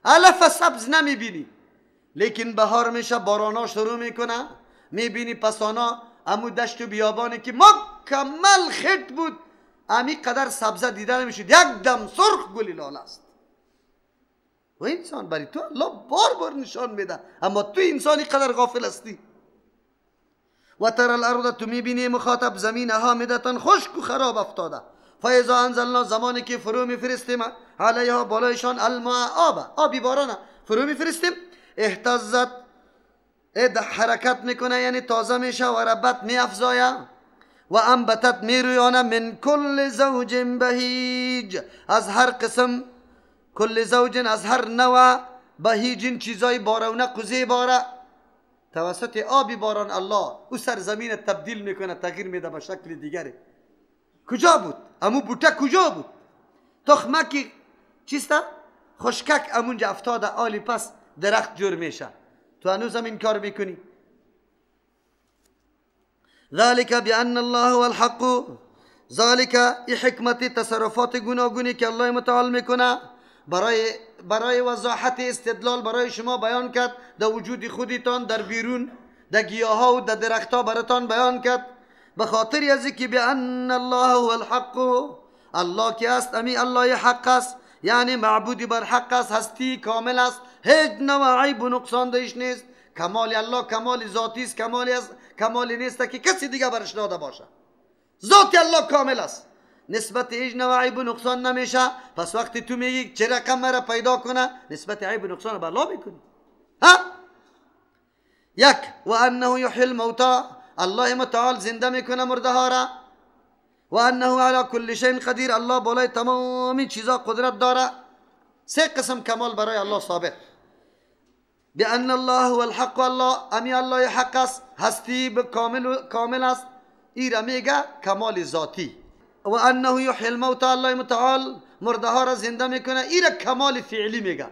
علف سبز نمیبینی، لیکن بهار میشه، بارانا شروع میکنه، میبینی پسانا امو دشت و بیابانی که مکمل خط بود امی قدر سبزه دیده نمیشد، یک دم سرخ گل لاله است. و انسان بری تو الله بار بار نشان میده، اما تو انسانی قدر غافل هستی. و تر الارض، تو میبینی مخاطب زمین هامدتن خشک و خراب افتاده. فاذا انزلنا، زمانی که فرو میفرستیم علیها بالایشان الماء آب، آبی بارانه فرو میفرستیم، اهتزت حرکت میکنه، یعنی تازه میشه، و ربت میافزایه، و انبتت میرویانه، من کل زوج بهیج، از هر قسم، کل زوج از هر نوع، بهیج چیزای بارونه قزی باره، توسط آبی باران الله او سرزمین تبدیل میکنه، تغییر میده به شکل دیگری. کجا بود؟ امو بوته کجا بود؟ تخمکی چیسته؟ خشکک امونجا افتاده، آلی پس درخت جور میشه. تو هنوز هم این کار میکنی؟ ذلك بأن الله هو الحق، ذلك ای حکمت تصرفات گوناگونی که الله متعال میکنه برای وضاحت استدلال برای شما بیان کرد، در وجود خودتان، در بیرون، در گیاها و در درختها براتان بیان کرد، به خاطر از که بأن الله هو الحق، الله که است امی الله حق است، یعنی معبودی بر حق است، هستی کامل است، هیچ نوع عیب و نقصان درش نیست. کمال الله کمال ذاتی است، کمالی است، کمالی نیست که کسی دیگه برش داده باشه. ذات الله کامل است، نسبت هیچ نوع عیب و نقصان نمیشه. پس وقتی تو میگی چه رقم مرا پیدا کنه، نسبت عیب و نقصان به الله میکنی. ها؟ یک، و انه یحیی الموتی، الله متعال زنده میکنه مرده ها را، و انه علی کل شیء قدیر، الله بالای تمامی چیزا قدرت داره. سه قسم کمال برای الله ثابت. بأن الله هو الحق، الله امی الله حق است، هستی به کامل است، ای را میگه کمال ذاتی. و انه یحیی الموتی، الله متعال مرده ها را زنده میکنه، ای را کمال فعلی میگه.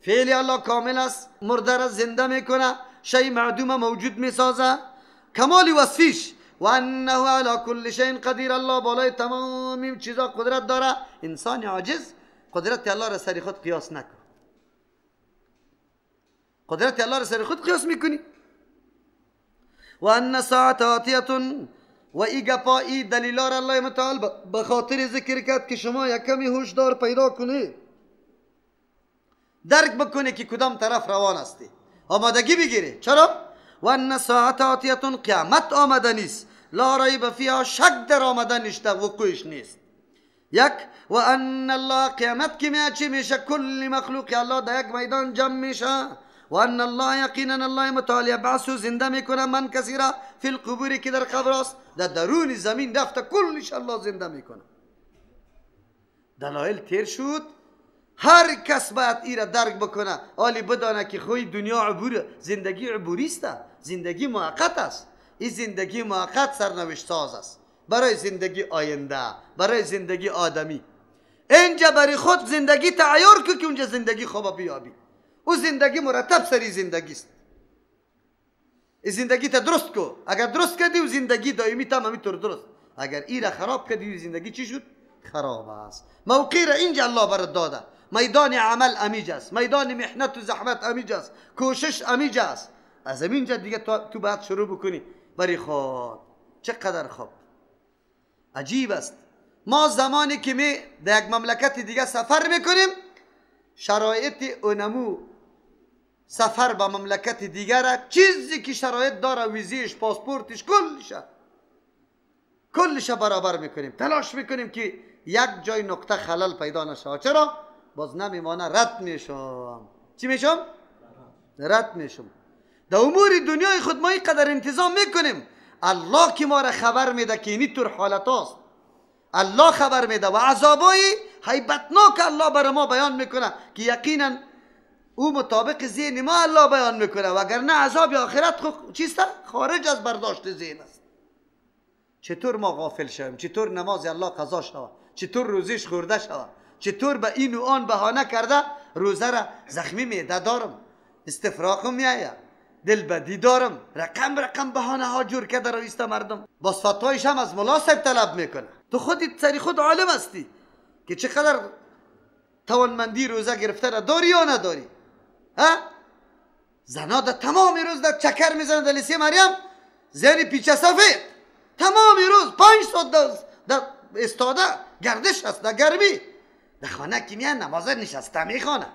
فعل الله کامل است، مرده را زنده میکنه، شی معدوم موجود میسازه، کمال وصفیش. و انه علی کل شیء قدیر، الله بالای تمام چیزا قدرت داره. انسان عاجز قدرت الله را سر خود قیاس نکن. قدرت الله را سر خود قیاس میکنی. و ان الساعة آتیه، و ای گپا ای دلیلا را الله متعال به خاطر ذکر کرد که شما یک کمی هوشدار پیدا کنی، درک بکنی که کدام طرف روان هستی، آمادگی بگیری. چرا؟ و ان الساعة آتیه، قیامت آمده نیست، لا ریب فیها، شک در آمده نیست، وقوعش نیست. یک، و ان الله، قیامت که میاد چی میشه؟ کل مخلوق الله در یک میدان جمع میشه. و ان الله، یقینا الله متعال یبعث، زنده میکنه من کسی را فی القبور که در قبر است، در درون زمین رفته کلش الله زنده میکنه. دلایل تیر شد، هر کس باید ای را درک بکنه، آلی بدانه که خوی دنیا عبور، زندگی عبوری است، زندگی موقت است. این زندگی موقت سرنوشت ساز است برای زندگی آینده، برای زندگی آدمی. اینجا برای خود زندگی تعیار که اونجا زندگی خوب بیابی، او زندگی مرتب سری زندگی است. این زندگی تا درست کو، اگر درست کردی و زندگی دائمی تا همینطور درست، اگر ای را خراب کردی زندگی چی شد؟ خراب است. موقع را اینجا الله برات داده، میدان عمل امیج است، میدان محنت و زحمت امیج است، کوشش امیج است. از اینجا دیگه تو باید شروع بکنی برای خود. چقدر خوب، عجیب است. ما زمانی که می در یک مملکت دیگه سفر میکنیم، شرایط اونمو سفر به مملکت دیگر، چیزی که شرایط داره، ویزیش، پاسپورتش، کلش برابر میکنیم، تلاش میکنیم که یک جای نقطه خلل پیدا نشه. چرا؟ باز نمیمانه، رد میشم. چی میشم؟ رد میشم. در امور دنیای خود ما اینقدر انتظام میکنیم، الله که ما را خبر میده که اینی طور حالت هاست، الله خبر میده و عذابای هیبتناک الله برای ما بیان میکنه که یقینا او مطابق ذهن ما الله بیان میکنه، وگرنه عذاب آخرت خو چیست؟ خارج از برداشت ذهن است. چطور ما غافل شویم؟ چطور نماز الله قضا شود؟ چطور روزیش خورده شود؟ چطور به این و آن بهانه کرده روزه را زخمی میده دارم، استفراغم میآید، دلبدی دارم، رقم رقم بهانه ها جور کرده رویسته مردم. باز فتوایش هم از ملا صاحب طلب میکنه. تو خودت سری خود عالم هستی که چقدر توانمندی روزه گرفته را داری یا نداری؟ ها؟ زنا در تمام روز در چکر میزنه در لیسه مریم، زنی پیچه سفید تمام روز 5 ساعت در استاده گردش است در گرمی. در خانه که میان نماز نشسته میخوانه،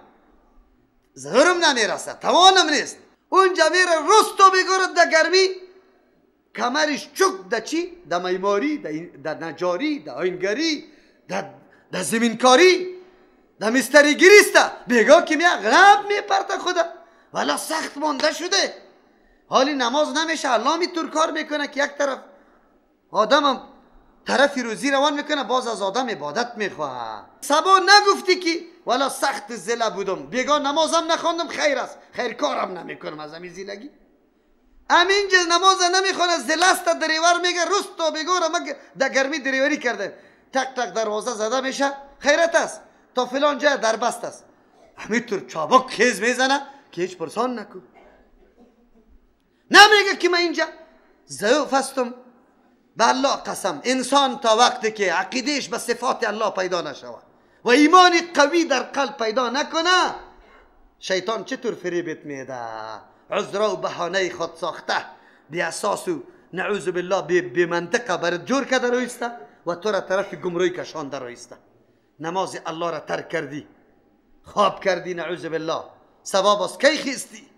ظهرم نمیرسه، توانم نیست. اونجا میره روز تو بگرد در گرمی، کمرش چک در چی؟ در معماری، در نجاری، در آینگری، در زمینکاری، در مستریگیری است. بیگاه که میاد غرب میپرته خدا، ولی سخت مانده شده، حالی نماز نمیشه. الله می طور کار میکنه که یک طرف آدمم طرف روزی روان میکنه، باز از آدم عبادت میخواه. صبا نگفتی که والا سخت زله بودم، بیگاه نمازم نخواندم، خیر است، خیر کارم نمیکنم از همین زلگی. همینجا نماز نمیخوانه، زله است، دریور میگه روز تا بیگاه را من در گرمی دریوری کرده، تک تک دروازه زده میشه، خیرت است تا فلان جای دربست است. همینطور چابک خیز میزنه که هیچ پرسان نکن. نمیگه که من اینجا ضعیف هستم. به الله قسم، انسان تا وقتی که عقیدهش به صفات الله پیدا نشود و ایمان قوی در قلب پیدا نکنه، شیطان چطور فریبت میده؟ عذر و بهانه خود ساخته، بی اساس و نعوذ بالله بی منطقه برات جور کرده رویسته و تو را طرف گمراهی کشانده رویسته. نماز الله را ترک کردی، خواب کردی، نعوذ بالله، ثواب از کی خیستی؟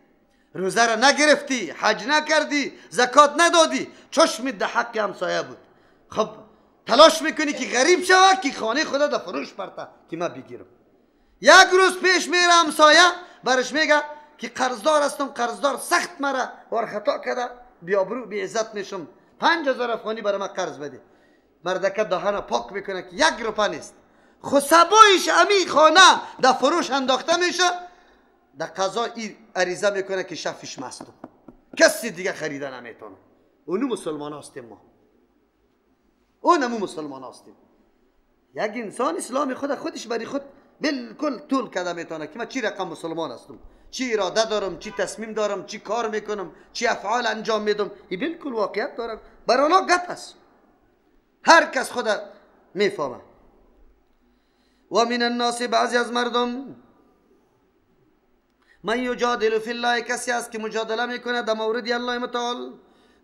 روزه را نگرفتی، حج نکردی، زکات ندادی، چشم ده حق همسایه بود. خب تلاش میکنی که غریب شوه که خانه خدا در فروش پرته که من بگیرم. یک روز پیش میره همسایه، برش میگه که قرضدار هستم، قرضدار سخت مرا وار خطا کرده، بیابرو بی عزت میشم، 5000 افغانی برای من قرض بده. مردکه دهانه پاک میکنه که 1 روپه نیست. خو سبایش امی خانه در فروش انداخته میشه، در قضا ای عریضه میکنه که شفش مستم، کسی دیگه خریده نمیتونه. اونو مسلمان هستیم ما، اونمو مسلمان هستیم. یک انسان اسلام خود خودش برای خود بالکل طول کرده میتونه که من چی رقم مسلمان هستم، چی اراده دارم، چی تصمیم دارم، چی کار میکنم، چی افعال انجام میدم. این بالکل واقعیت داره، برای اونا گپ است، هر کس خود میفهمه. و من الناس، بعضی از مردم، من یجادل فی الله، کسی است که مجادله میکنه در مورد الله متعال،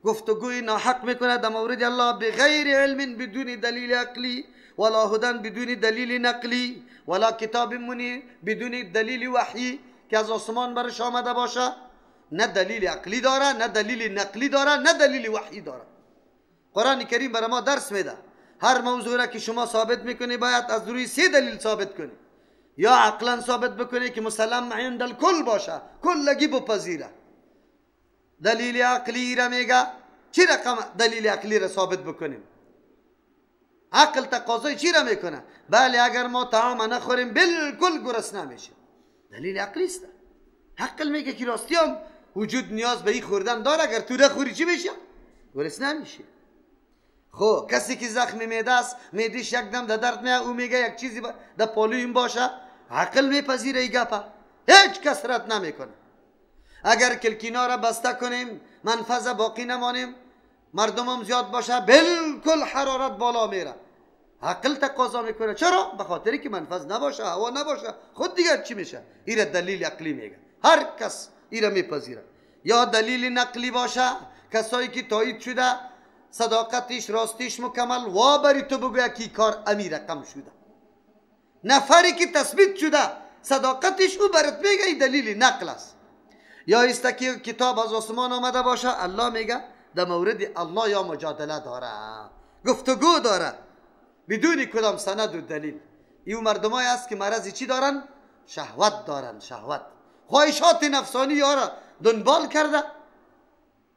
گفتگوی ناحق میکنه در مورد الله، بغیر علم، بدون دلیل عقلی، ولا هدن، بدون دلیل نقلی، ولا کتاب منیر، بدون دلیل وحی که از آسمان برش آمده باشه. نه دلیل عقلی داره، نه دلیل نقلی داره، نه دلیل وحی داره. قرآن کریم برای ما درس میده هر موضوع را که شما ثابت میکنی باید از روی 3 دلیل ثابت کنی. یا عقلا ثابت بکنی که مسلم عند الکل باشه، کلگی بپذیره. دلیل عقلی را میگه چی رقم دلیل عقلی را ثابت بکنیم؟ عقل تقاضای چی را میکنه؟ بله اگر ما طعام نخوریم بالکل گرسنه نمیشیم. دلیل عقلی است. عقل میگه که راستی هم وجود نیاز به این خوردن داره، اگر تو نخوری چی میشه؟ گرسنه نمیشه. خب کسی که زخم معده است، معدهش یک دم در درد میاد، او میگه یک چیزی در پالویم باشه، عقل میپذیره این گپه، هیچ کس رد نمیکنه. اگر کلکینا را بسته کنیم، منفذ باقی نمانیم، مردمم زیاد باشه، بالکل حرارت بالا میره. عقل تقاضا میکنه. چرا؟ به خاطری که منفذ نباشه، هوا نباشه، خود دیگر چی میشه؟ ایره دلیل عقلی میگه، هر کس ایره میپذیره. یا دلیل نقلی باشه، کسایی که تایید شده، صداقتش راستیش مکمل، وا بری تو بگویا که کار امی رقم شده. نفری که تثبیت شده صداقتش، او برات میگه این دلیل نقل است. یا است که کتاب از آسمان آمده باشه، الله میگه در مورد الله یا مجادله داره، گفتگو داره، بدون کدام سند و دلیل. این مردمای است که مرض چی دارن؟ شهوت دارن، شهوت، خواهشات نفسانی یارا دنبال کرده،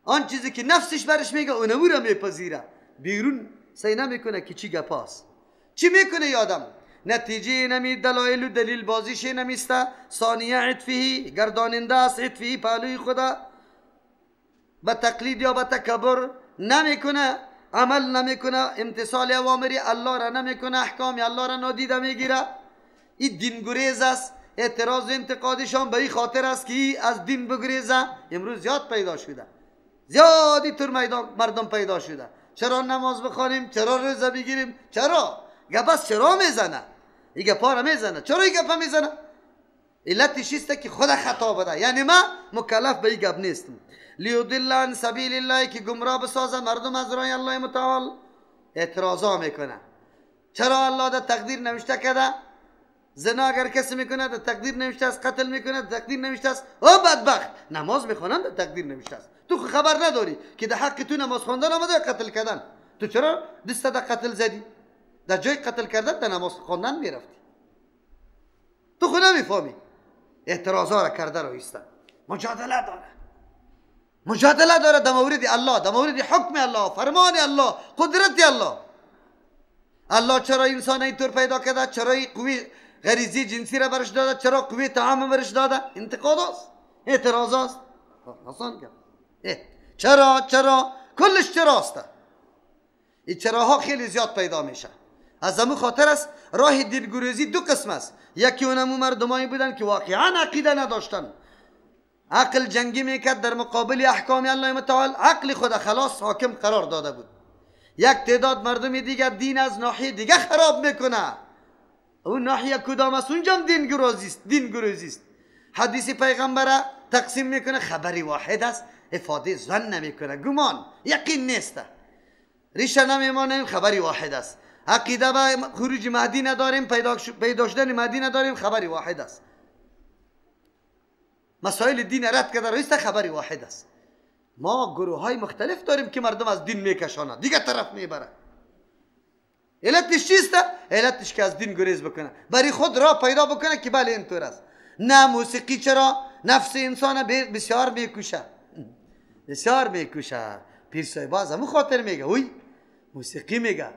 آن چیزی که نفسش برش میگه اونمو را میپذیره، بیرون سعی نمیکنه که چی گپ است، چی میکنه یادم. نتیجه نمی دلایل و دلیل بازیش نمیسته. ثانیه عطفه، گرداننده است، عطفه پهلوی خدا، به تقلید یا به تکبر نمیکنه، عمل نمیکنه، امتثال اوامر الله را نمیکنه، احکام الله را نادیده میگیره. این دین گریز است. اعتراض و انتقادشان به این خاطر است که از دین بگریزه. امروز زیاد پیدا شده، زیادی تر مردم پیدا شده. چرا نماز بخوانیم؟ چرا روزه بگیریم؟ چرا؟ گبس چرا میزنه؟ این گپا را میزنه. چرا این گپا میزنه؟ علتش است که خود خطا بده، یعنی ما مکلف به این گپ نیستم. لیضل عن سبیل الله، که گمراه بسازه مردم از راه الله متعال. اعتراضا میکنه. چرا الله در تقدیر نوشته کرده؟ زنا اگر کسی میکنه در تقدیر نوشته است، قتل میکنه در تقدیر نوشته است. او بدبخت نماز میخوانم در تقدیر نوشته است. تو خبر نداری که در حق تو نماز خواندن آمده یا قتل کردن. تو چرا دست در قتل زدی؟ در جای قتل کردن در نماز خواندن میرفتی. تو خود نمیفهمی. اعتراضا را کرده رو ایسته. مجادله داره، مجادله داره در مورد الله، در مورد حکم الله، فرمان الله، قدرت الله. الله چرا انسان اینطور پیدا کرده؟ چرا قوی غریزی جنسی را برش داده؟ چرا قوی طعام برش داده؟ انتقاد است، اعتراض است. آسان کرد. چرا چرا کلش چراست. این چراها خیلی زیاد پیدا میشه. از همون خاطر است راه دینگریزی دو قسم است. یکی اونمو مردمایی بودن که واقعا عقیده نداشتن، عقل جنگی میکرد در مقابل احکام الله متعال، عقل خود خلاص حاکم قرار داده بود. یک تعداد مردم دیگر دین از ناحیه دیگه خراب میکنه. اون ناحیه کدام است؟ اونجا هم دین گروزی است، دین گروزی است. حدیث پیغمبر تقسیم میکنه، خبری واحد است، افاده ظن نمیکنه، گمان یقین نیست، ریشه نمیمانه، خبری واحد است. عقیده به خروج مهدی نداریم، پیدا شدن مهدی نداریم، خبری واحد است. مسائل دین رد کرده رئیس، خبری واحد است. ما گروه های مختلف داریم که مردم از دین میکشانه، دیگه طرف میبره. علتش چیست؟ علتش که از دین گریز بکنه، برای خود راه پیدا بکنه که بله اینطور است. نه موسیقی چرا نفس انسان بسیار میکوشه، بسیار میکوشه. پیر صاحب از همون خاطر میگه اوی موسیقی، میگه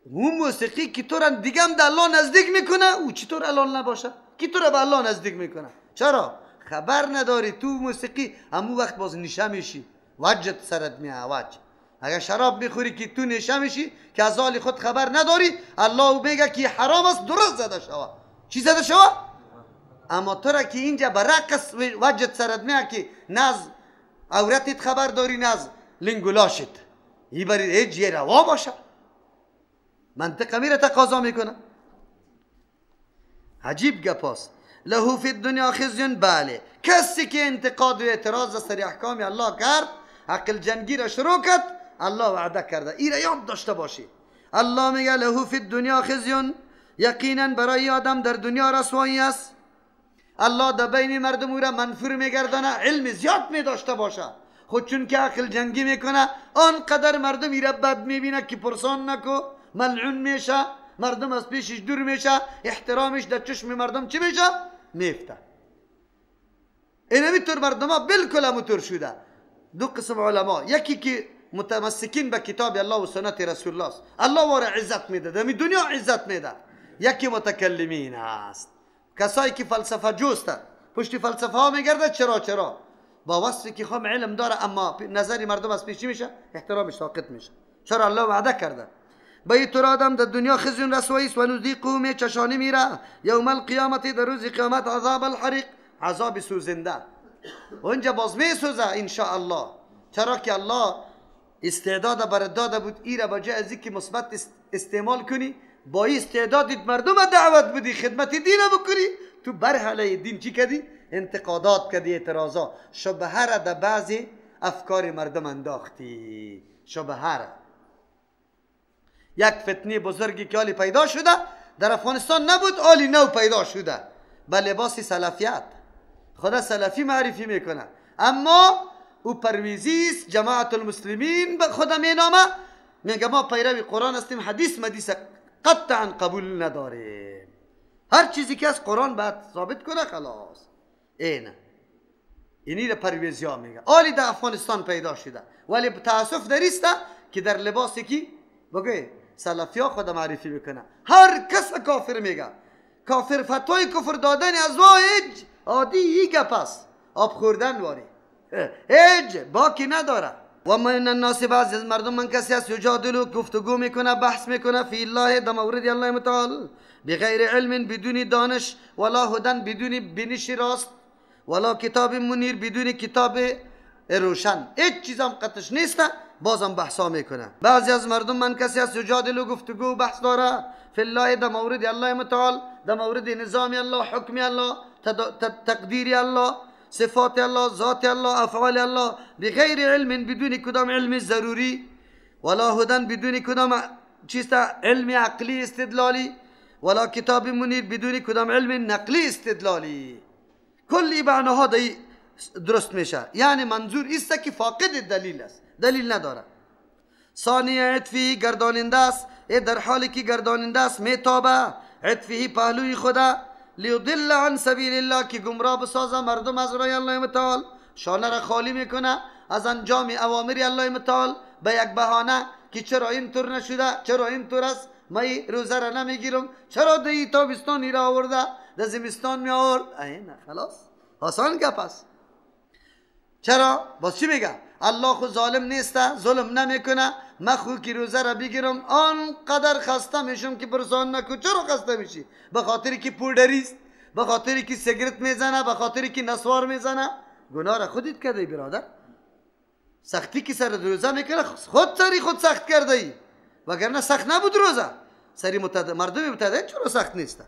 اون موسیقی که تو را دیگه هم در الله نزدیک میکنه، او چطور الان نباشه که تو را به الله نزدیک میکنه؟ چرا؟ خبر نداری تو موسیقی همون وقت باز نشه میشی، وجد سرت میاد وجد. اگر شراب میخوری که تو نشه میشی که از حال خود خبر نداری، الله میگه که حرام است، درست زده شوه. چی زده شوه؟ اما تو را که اینجا به رقص وجد سرت میاد که نه از عورتت خبر داری نه از لنگولاشت، این برای هیچ یه روا باشه. منطقه میره تقاضا میکنه. عجیب گپ است. له فی الدنیا خزی. بله کسی که انتقاد و اعتراض از سر احکام الله کرد، عقل جنگی را شروع کرد، الله وعده کرده. این را یاد داشته باشی. الله میگه له فی الدنیا خزی، یقینا برای آدم در دنیا رسوایی است. الله در بین مردم او را منفور میگردانه. علم زیاد می داشته باشه، خود چون که عقل جنگی میکنه آنقدر مردم ای را بد میبینه که پرسان نکو، ملعون میشه، مردم از پیشش دور میشه، احترامش در چشم مردم چی میشه؟ میفته. اینمی طور مردم ها بالکل همونطور شده. دو قسم علما، یکی که متمسکین به کتاب الله و سنت رسول الله است، الله واره عزت میده، در دنیا عزت میده. یکی متکلمین است، کسایی که فلسفه جوسته، پشت فلسفه ها میگرده. چرا چرا؟ با وصفی که خم علم داره اما نظر مردم از پیشی میشه، احترامش ساقط میشه. چرا؟ الله وعده کرده. به طور آدم در دنیا خزی رسوایی است و نذیقه می چشانی میره یوم القیامت، در روز قیامت عذاب الحریق، عذاب سوزنده. اونجا باز میسوزه ان شاء الله. چرا که الله استعداد برات داده بود، ای را به جای از اینکه مثبت استعمال کنی، با این استعدادت مردم دعوت بدی، خدمت دین بکنی، تو برحله دین چی کردی؟ انتقادات کردی، اعتراضا، شبهه را در بعضی افکار مردم انداختی. شبهه را. یک فتنه بزرگی که حالی پیدا شده در افغانستان نبود، حالی نو پیدا شده به لباس سلفیت. خدا سلفی معرفی میکنه، اما او پرویزی است، جماعت المسلمین به خدا مینامه، میگه ما پیرو قرآن هستیم، حدیث مدیس قطعا قبول نداریم، هر چیزی که از قرآن باید ثابت کنه خلاص. اینه اینی را پرویزی ها میگه. حالی در افغانستان پیدا شده، ولی تاسف دریسته که در لباس کی بگه سلفی ها خود معرفی میکنه، هر کس کافر میگه. کافر فتوای کفر دادن از هیچ عادی ای گپ است، آب خوردن واری هیچ باکی نداره. و من الناس، بعضی از مردم من کسی است یجادلو، گفتگو میکنه، بحث میکنه، فی الله، در مورد الله متعال، بغیر علم، بدون دانش، ولا هدن، بدون بینش راست، ولا کتاب منیر، بدون کتاب روشن، هیچ چیز هم قطش نیست، بازم بحثا میکنه. بعضی از مردم من کسی از یجادل و گفتگو بحث داره فی الله، در مورد الله متعال، در مورد نظام الله، حکم الله، تقدیر الله، صفات الله، ذات الله، افعال الله، بغیر علم، بدون کدام علم ضروری، ولا هدن، بدون کدام چیست علم عقلی استدلالی، ولا کتاب منیر، بدون کدام علم نقلی استدلالی. کلی معناها دی درست میشه. یعنی منظور است که فاقد دلیل است، دلیل نداره. ثانیه عطفی گرداننده است، در حالی که گرداننده است میتابه عطفی پهلوی خدا، لیضل عن سبیل الله، که گمراه بسازه مردم از راه الله متعال، شانه را خالی میکنه از انجام اوامر الله متعال به یک بهانه که چرا اینطور نشده، چرا اینطور است، من روزه را نمیگیرم، چرا دی تابستان را آورده، در زمستان می آورد. نه خلاص آسان گپ است. چرا؟ باز چی میگه؟ الله خود ظالم نیست، ظلم نمیکنه، من خو که روزه را بگیرم آنقدر خسته میشم که پرسان نکن. چرا خسته میشی؟ به خاطر که پودریست، به خاطر که سیگرت میزنه، به خاطر که نسوار میزنه. گناه را خودت کرده برادر. سختی که سر روزه میکنه خود سری خود سخت کرده ای، وگرنه سخت نبود روزه. سری مردم متدین چرا سخت نیست؟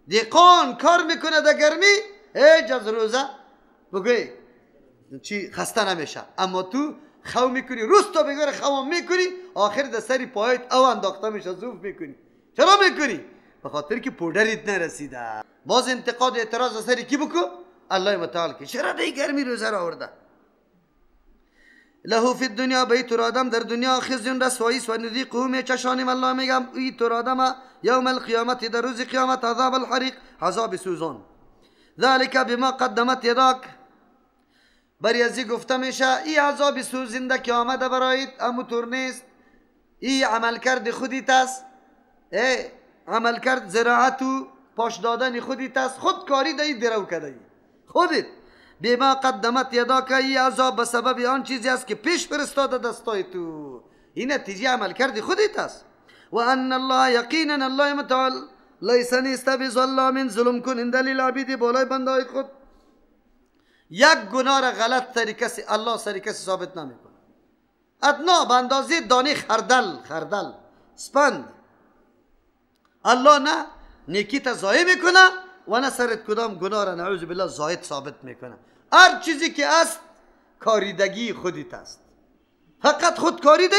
دیقان کار میکنه در گرمی، هیچ از روزه بگوی چی خسته نمیشه. اما تو خو میکنی، روز تا بگاره خو میکنی، آخر در سری پایت او انداخته میشه، زوف میکنی. چرا میکنی؟ به خاطر که پودریت نرسیده. باز انتقاد اعتراض از سری کی بکو؟ الله متعال که چرا دی گرمی روزه را آورده. له فی الدنیا، به تو آدم در دنیا خزی رسوایی و نذیقه میچشانیم. الله میگم ای تو آدم یوم القیامت، در روز قیامت، عذاب الحریق، عذاب سوزان. ذلک بما قدمت یداک، بر ازی گفته میشه ای عذاب سوزنده که آمده برایت امو طور نیست، ای عمل کرد خودیت است، ای عمل کرد زراعت و پاش دادن خودیت است، خود کاری دایی درو کرده خودت. بما قدمت یداک، ای عذاب به سبب آن چیزی است که پیش فرستاده دستای تو، این نتیجه عمل کرد خودت است. و ان الله، یقینا الله متعال، لیس نیست بظلام، ظلم کننده للعبید، بالای بندهای خود. یک گناه را غلط سری کسی الله سری کسی ثابت نمیکنه. ادنا به اندازه دانه خردل، خردل سپند، الله نه نیکی تا ضایع میکنه و نه سرت کدام گناه را نعوذ بالله زاید ثابت میکنه. هر چیزی که است کاریدگی خودت است، فقط خود کاریده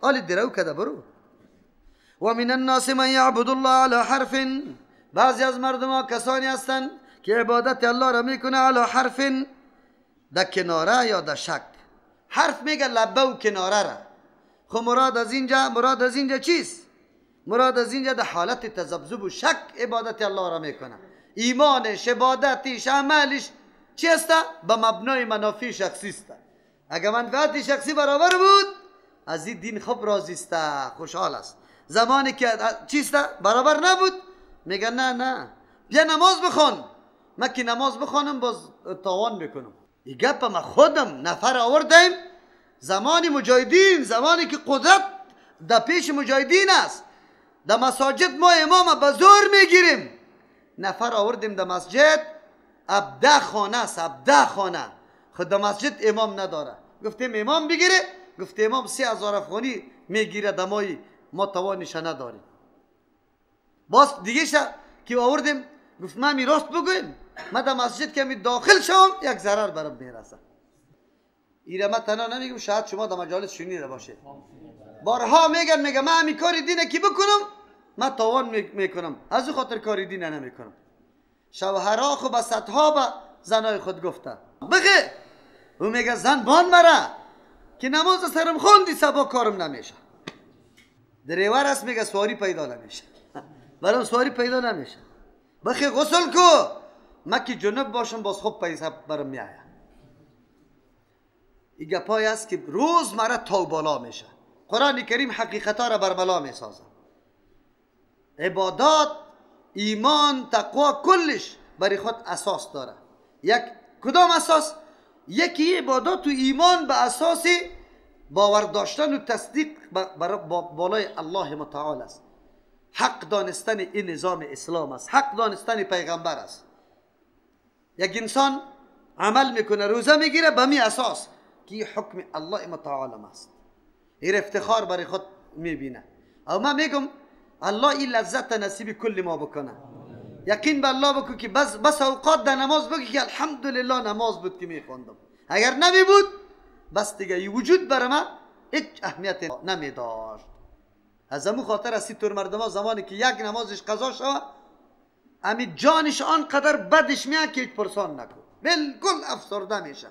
آلی درو کده برو. و من الناس من یعبد الله علی حرف، بعضی از مردم ها کسانی هستند که عبادت الله را میکنه علی حرف، در کناره یا در شک. حرف میگه لبه و کناره را. خب مراد از اینجا، مراد از اینجا چیست؟ مراد از اینجا در حالت تذبذب و شک عبادت الله را میکنه. ایمانش، عبادتش، عملش چی است؟ به مبنای منافع شخصی است. اگر منفعت شخصی برابر بود از این دین خوب راضی است، خوشحال است. زمانی که چیست برابر نبود میگه نه نه بیا نماز بخوان، من که نماز بخوانم باز تاوان میکنم. این گپ ما خودم نفر آوردیم زمان مجاهدین، زمانی که قدرت در پیش مجاهدین است، در مساجد ما امام به زور میگیریم. نفر آوردیم در مسجد 17 خانه است، 17 خانه. خود در مسجد امام نداره. گفتیم امام بگیره، گفت امام 3000 افغانی میگیره، دمای ما توانش نداریم. باز دیگه که آوردیم گفت من می راست بگویم، من در مسجد که می داخل شوم یک ضرر برام میرسه. ایره من تنها نمیگم، شاید شما در مجالس شنیده باشید. بارها میگن، میگم من همی کار دینه که بکنم من تاوان میکنم، از او خاطر کار دینه نمیکنم. شوهرها خو به صدها به زنای خود گفته بگه، او میگه زن بان مره که نماز سرم خوندی سبا کارم نمیشه. دریور است میگه سواری پیدا نمیشه، برام سواری پیدا نمیشه. بخی غسل کو، من که جنب باشم باز خوب پیسه برام میآید. این گپای است که روز مره تا بالا میشه. قرآن کریم حقیقت را برملا میسازه. عبادات، ایمان، تقوا کلش برای خود اساس داره. یک کدام اساس؟ یکی عبادات و ایمان به اساس باور داشتن و تصدیق بالای الله متعال است. حق دانستن این نظام اسلام است، حق دانستن پیغمبر است. یک انسان عمل میکنه، روزه میگیره به می اساس که حکم الله متعال است. این افتخار برای خود میبینه. او من میگم الله این لذت نصیب کل ما بکنه. یقین به الله بکن که بس اوقات در نماز بگی که الحمدلله نماز بود که میخوندم، اگر نمی بود بس دیگه این وجود برای من هیچ اهمیت نمی داشت. از امو خاطر از طور مردم ها زمانی که یک نمازش قضا شود امی جانش آنقدر بدش میاد که هیچ پرسان نکن، بالکل افسرده میشه.